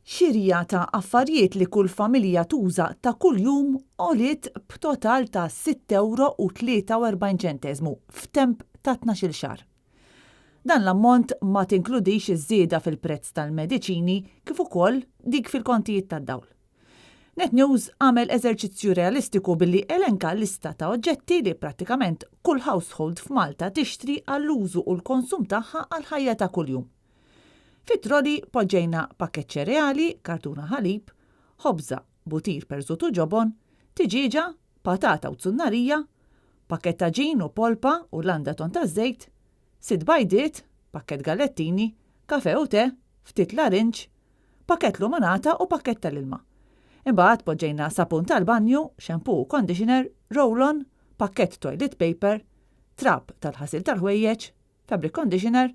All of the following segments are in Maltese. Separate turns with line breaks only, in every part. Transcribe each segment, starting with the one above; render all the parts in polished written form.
Xirja ta' affarijiet li kull familja tuża ta' kuljum għoliet b'total ta' sitt ewro u 43 ċenteżmu f'temp ta' 12-il xahar. Dan l-ammont ma tinkludix iż-żieda fil-prezz tal-mediċini kif ukoll dik fil-kontijiet tad-dawl. Net News għamel eżerċizzju realistiku billi elenka lista ta' oġġetti li prattikament kull household f'Malta tixtri għall-użu u l-konsum tagħha għall-ħajja ta' kuljum. Fit-trolley poġġejna pakkett ċereali, kartuna ħalib, ħobża, butir perżut u ġobon, tiġieġa, patata u zunnarija, pakkett għaġin u polpa u landa tonn taż-żejt, sitt bajdiet, pakkett gallettini, kafè u te, ftit larinġ, pakkett lumanata u pakkett tal-ilma. Imbagħad poġġejna sapun tal-banju, shampoo u conditioner, roll-on, pakkett toilet paper, trab tal-ħasil tal-ħwejjeġ, fabric conditioner,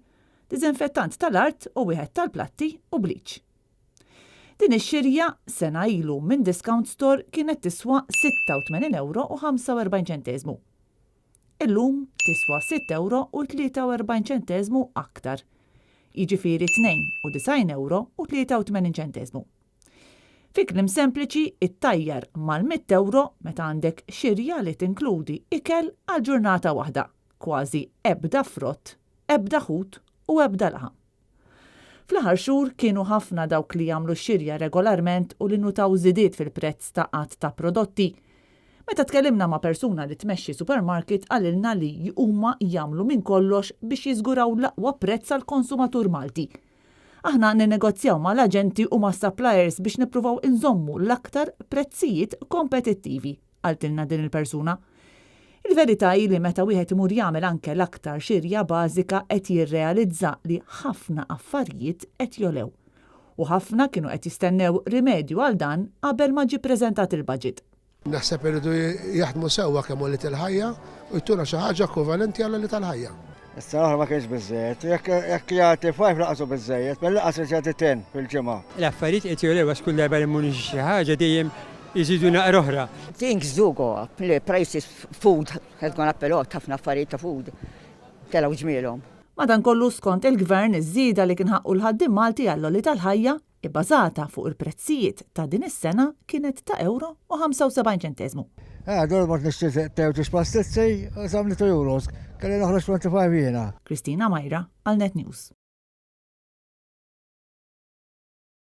diżinfettant tal-art u wieħed tal-platti u bleach. Din ix-xirja sena ilu minn discount store kienet tiswa 86 ewro u 45 ċenteżmu. Illum tiswa sitt ewro u 43 ċenteżmu aktar, jiġifieri 92 ewro u 83 ċenteżmu. Fi kliem sempliċi, ittajjar mal-mitt ewro meta għandek xirja li tinkludi ikel għal ġurnata waħda, kważi ebda frott, ebda ħut u ebda laħam. Fl-aħħar xhur kienu ħafna dawk li jagħmlu x-xirja regolarment u li nnutaw żidiet fil-prezz ta' għadd ta' prodotti. Meta tkellimna ma' persuna li tmexxi supermarket qalilna li huma jagħmlu minn kollox biex jiżguraw l-aqwa prezz għall-konsumatur Malti. Aħna ninnegozjaw mal-aġenti u mas-suppliers biex nippruvaw inżommu l-aktar prezzijiet kompetittivi. qaltilna din il-persuna. Il-verità hi li meta wieħed imur jagħmel anke l-aktar xirja bażika qed jirrealizza li ħafna affarijiet qed jogħlew. U ħafna kienu qed jistennew rimedju għal dan qabel ma ġie ppreżentat il-budget.
Naħseb iridu jaħdmu sewwa kemm għoliet il-ħajja u jtuna xi ħaġa ekwivalenti għal għoli tal-ħajja.
Is-sena l-oħra ma kienx biżżejjed. Jekk jagħti five lanqas hu biżżejjed, mill-inqas irid jagħti ten fil-ġimgħa.
L-affarijiet qed jogħlew għax kull darba li mmur nixtri xi ħaġa dejjem iżidu naqra oħra.
Things do go up, the prices food has gone up a lot, ħafna affarijiet ta' food telgħu ġmielhom.
Madankollu skont il-Gvern iż-żieda li kien ħaqqu l-ħaddiem Malti għall-għoli tal-ħajja ibbażata fuq il-prezzijiet ta' din is-sena kienet ta' ewro u 75 ċenteżmu.
Eh, dur mort nixtri te u ġiex pastizzi, u samli 2 euros. Kelli noħroġ 25 jiena.
Christina Majra għal Net News.